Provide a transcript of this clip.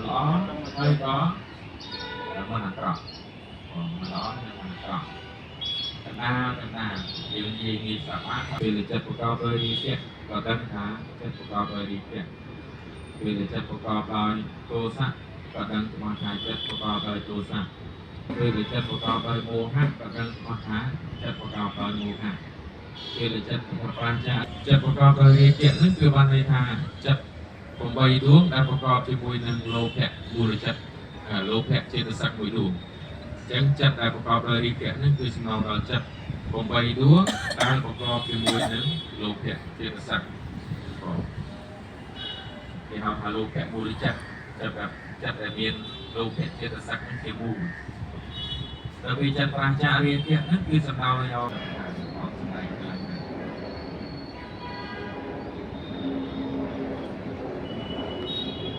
ល្អហើយក៏មិនអាក្រក់មិនល្អនិងមិនអាក្រក់កណ្ដាលកណ្ដាលយើងនិយាយងាយស្ដាប់បានពេលចិត្តប្រកបដោយរាគៈក៏ដឹងថាចិត្តប្រកបដោយរាគៈពេលចិត្តប្រកបដោយទោសៈក៏ដឹងច្បាស់ថាចិត្តប្រកបដោយទោសៈពេលចិត្តប្រកបដោយមោហៈក៏ដឹងច្បាស់ថាចិត្តប្រកបដោយមោហៈពេលចិត្តប្រកាសចិត្តប្រកបដោយរាគៈនឹងគឺបានន័យថាចិត្ត8ដួងដែលប្រកបជាមួយនឹងលោភៈមូលចិត្តលោភៈចេតសិកមួយដួងអញ្ចឹងចិត្តដែលប្រកបដោយរាគៈនឹងគឺសំណងដល់ចិត្ត8ដួងដែលប្រកបជាមួយនឹងលោភៈចេតសិកគេហៅថាលោភៈមូលចិត្តចិត្តបែបចិត្តដែលមានលោភៈចេតសិកនឹងជាមូលដល់ពេលចិត្តប្រាសចាករាគៈហ្នឹងគឺសំដៅឲ្យ